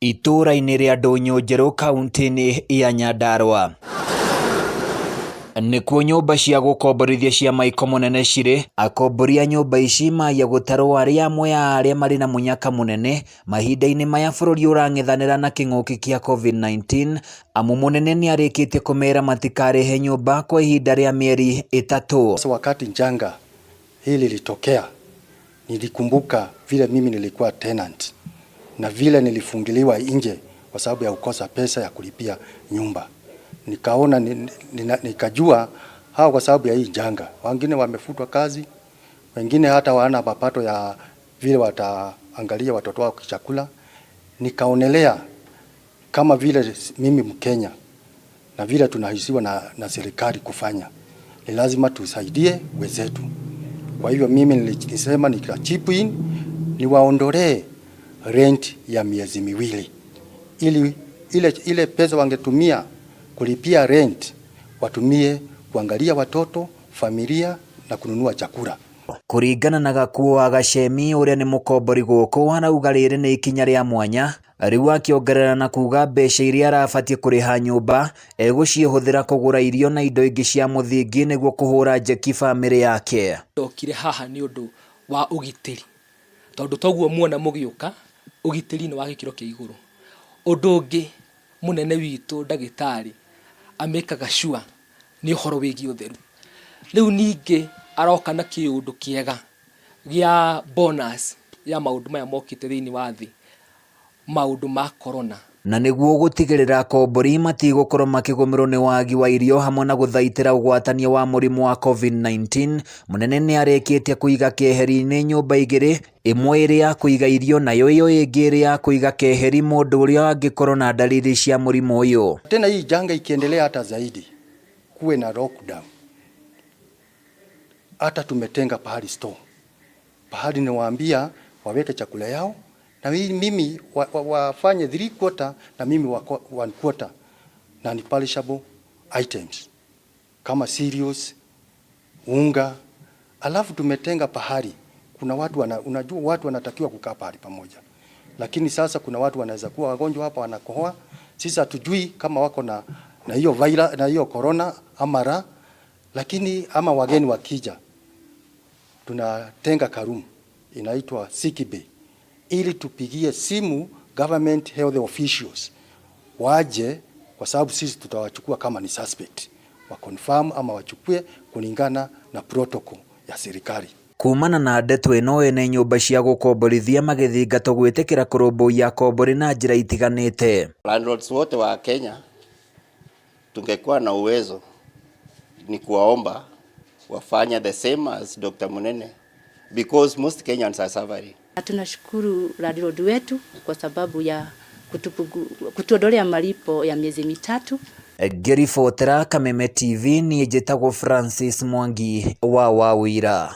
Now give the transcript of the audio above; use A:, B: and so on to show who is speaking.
A: Itũũra-inĩ rĩa Ndũnyũ Njerũ kaunti-inĩ ya Nyandarua nĩkuo nyũmba cia gũkomborithia cia Maiko Mũnene cirĩ. Akombori a nyũmba ici maya gũtarwo arĩ amwe a arĩa marĩ na mũnyaka mũnene mahinda-inĩ maya bũrũri ũrang'ethanĩra na kĩng'ũki kĩa COVID-19, amu Mũnene nĩarĩkĩtie kũmera matikarĩhe nyũmba kwa ihinda rĩa mĩeri 3.
B: Sasa wakati janga hili lilitokea, nilikumbuka vile mimi nilikuwa tenant na vile nilifungiliwa nje kwa sababu ya kukosa pesa ya kulipia nyumba. Nikaona nikajua hao kwa sababu ya hii janga, wengine wamefutwa kazi, wengine hata hawana mapato ya vile wataangalia watoto wao chakula. Nikaonelea kama vile mimi Mkenya na vile tunahisiwa na serikali kufanya, ni lazima tusaidie wenzetu. Kwa hivyo mimi nilisema nika chip in niwaondolee rent ya miezi 2 ili ile pesa wangetumia kulipia rent watumie kuangalia watoto, familia na kununua chakula.
A: Kuringana na Gakuo wa Gacemi uria ni mukombori guku arauga riri ni ikinya ria mwanya riu akiongerera na kuga mbeca iria arabatie kuriha nyumba egucihuthira kugura irio na indo ingi cia muthingi niguo kuhura njeki famiri yake.
C: Ndokire haha ni undu wa ugitiri tondu toguo muona mugiuka ugitiri ni wa gikiro kia iguru. Undu ungi munene witu ndagitari amekaga sure ni uhoro wigie utheru. Riu ningi aroka na kiundu kiega gia bonus ya maundu maya mokite thiini wa thi, maundu ma corona.
A: Na niguo gutigirira akombori matigukorwo makigumirwo ni wagi wa irio hamwe na guthaitira ugwatania wa murimu wa COVID-19, Munene niarikitie kuiga keheri-ini nyumba igiri, imwe iri ya kuiga irio nayo iyo ingi iri ya kuiga keheri mundu uria angikorwo na dalili cia murimu uyu.
B: Tena hii janga ikiendelea hata zaidi, kuwe na lockdown. Hata tumetenga pahali store, pahali niwaambia waweke chakula yao na mimi wafanye 3/4 na mimi 1/4 na ni perishable items kama cereals, unga. Alafu tumetenga pahali kuna watu wana, unajua watu wanatakiwa kukaa pahali pamoja, lakini sasa kuna watu wanaweza kuwa wagonjwa hapa wanakohoa, sisi hatujui kama wako na hiyo virus, na hiyo corona ama la, lakini ama wageni wakija tunatenga karumu inaitwa sick bay ili tupigie simu government health officials waje, kwa sababu sisi tutawachukua kama ni suspect, wa confirm ama wachukue kulingana na protocol ya serikali.
A: Kumana na ndeto ĩno ene nyũmba cia gũkomborithia magĩthingatwo gwĩtĩkĩra kũrũmbũiya akombori na njĩra itiganĩte.
D: Landlords wote wa Kenya tungekuwa na uwezo ni kuwaomba wafanye the same as Dr. Munene because most Kenyans are suffering.
E: Tunashukuru landlord wetu kwa sababu ya kutuondolea malipo ya miezi 3.
A: Ngĩribotera Kameme TV, niĩ njĩtagwo Francis Mwangi wa Wawira.